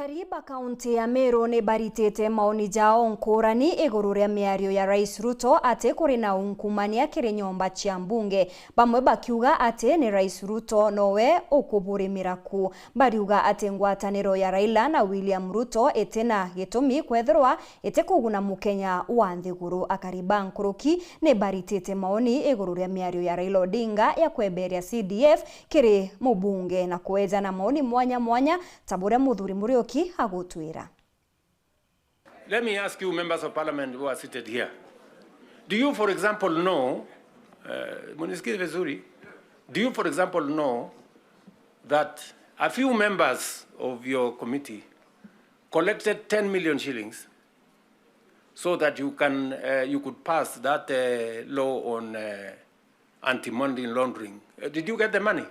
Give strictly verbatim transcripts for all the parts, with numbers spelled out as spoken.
Aikari ba kaunti ya Meru ni baritite maoni jao nkurani iguru ria miario ya Rais Ruto ati kuri na unkumania kiri nyomba cia mbunge, bamwe bakiuga ati ni Rais Ruto nowe ukuburimira ku. Bariuga ati ngwataniro ya Raila na William Ruto itina gitumi kwethirwa itikuguna mukenya wa nthiguru. Akari ba nkuruki ni baritite maoni iguru ria miario ya Raila Odinga ya kweberia C D F kiri mubunge na kweejana maoni mwanya mwanya, ta buria muthuri Muriuki agutwira. Let me ask you, members of parliament who are seated here. Do you, for example, know, uh, munisikize vizuri? Do you, for example, know that a few members of your committee collected ten million shillings so that you can, uh, you could pass that, uh, law on, uh, anti-money laundering? Uh, did you get the money?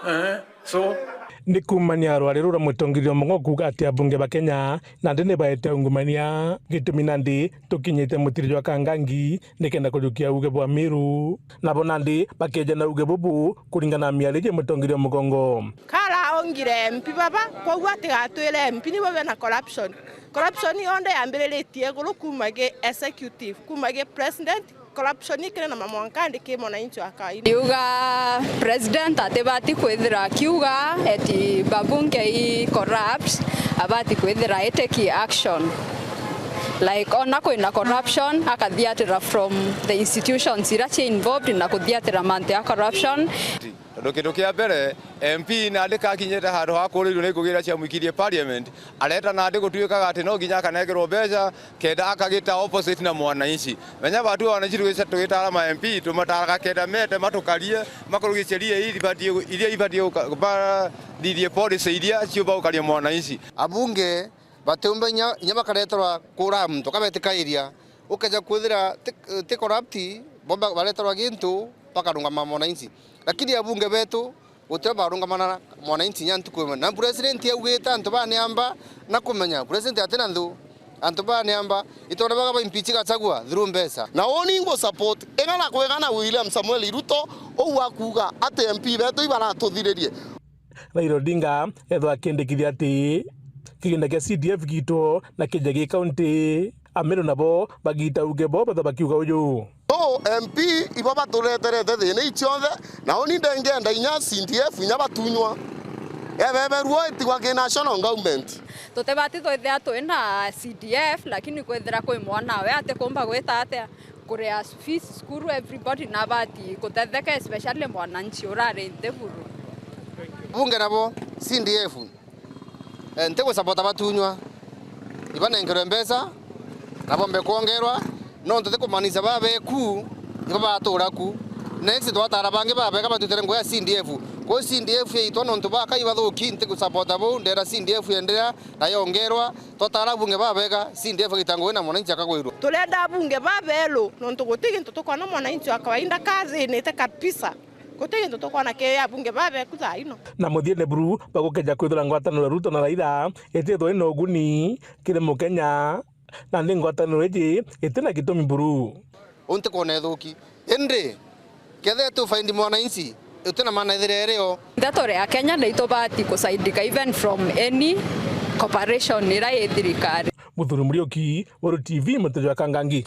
Uh-huh. So? Ni kuumania rwari rura mutongeria Mung'o kuuga ati abunge ba Kenya nandi ni baete ungumania, gitumi nandi tukinyite mutiri jwa Kangangi nikenda kujukia uge bwa Miru, nabo nandi bakeeja na uge bubu kuringana na miario ja mutongeria Mugongo. Kara ongire M P baba, kwou atigatwire M P nibo bena corruption. Corruption yonthe yambiriritie iguru kuuma gi executive, kuuma gi president, corruption ikire na mamwanka ndi ki mwananchi wa kawaida. Ndiuga president atibati kwithira akiuga eti babunge i corrupt, abati kwithira iteki action. Like, ona kwina corruption, akathiatira from the institutions iria ci involved na kuthiatira mantu ya corruption. Tondu kindu kia mbere, M P nandi kakinyite handu ha kuuririo ni ngugi iria ciamwikirie parliament, areta nandi gutuikaga ati no nginya akanekerwo mbeca kenda akagita opposite na mwananchi. Menya batu wananchi tugita-, tugitara ma M P, tumataraga kenda mete matukarie, makurugie sheria iria ibati-, iria ibati guka-, ba-, thithie policy iria ciumba gukaria mwananchi. Abunge batiumba inya, inya bakareterwa kuura muntu, kabetikairia. Ukeja kwithira ti, ti corrupt, bo ba-, bareterwa gintu, bakarungama mwananchi. Lakini abunge betu, gutio barungamana na mwananchi nya ntuku imwe. Na president augite antu baniamba na kumenya. President atina nthu, antu baniamba, itwona baga ba impeach Gachagua through mbeca. Na uni ngu support, ina na kwegana William Samuel Ruto, uu akuuga ati M P betu ibaratuthiririe. Raila Odinga ethwa akindikithia ati kigina kia C D F gitwo na kija gi kaunti, Ameru nabo bagita uge bo betha bakiuga uju. So, M P ibo batureterete thina iu cionthe, na uni ndengenda inya C D F inya batunywa. Ebeberua itigwa ki national government. Tutibati twithia twina C D F, lakini kwithira kwi mwana we atikumba gwita atia? Kuria fees cukuru, everybody nabati kutetheka, especially mwananchi urari nthiguru. Bunge nabo C D F, eh, ntigusapota batunywa, ibanenkerwe mbeca na bombe kwongerwa, nontu tikumaanisha babeku ibo batura ku. Next twatara bangi babega batwitire ngugi ya C D F. Kwou C D F yaitwa nontu baka ibathuki, ntigusapota bou, ndera C D F enderea na yongerwa. Twatara abunge babega, C D F agita ngugi na mwananchi akagwirwa. Turenda abunge babelu, nontu guti gintu tukwona mwananchi wa kawaida kathinite kabisa. Guti gintu tukwona ki abunge babeku thaa ino. Na muthiene buru bagukeja kwithira ngwataniro ya Ruto na Raila itithwa ina uguni kiri Mukenya, nandi ngwataniro iji itina gitumi buru. Uu ntikwona ithuki. Indi, kethira tu find mwananchi, utina maana ithire irio. Ndeto ria Kenya ni itubati kusaidika even from any cooperation ira i thirikari. Muthuri Muriuki, Weru T V, Mutuju wa Kangangi.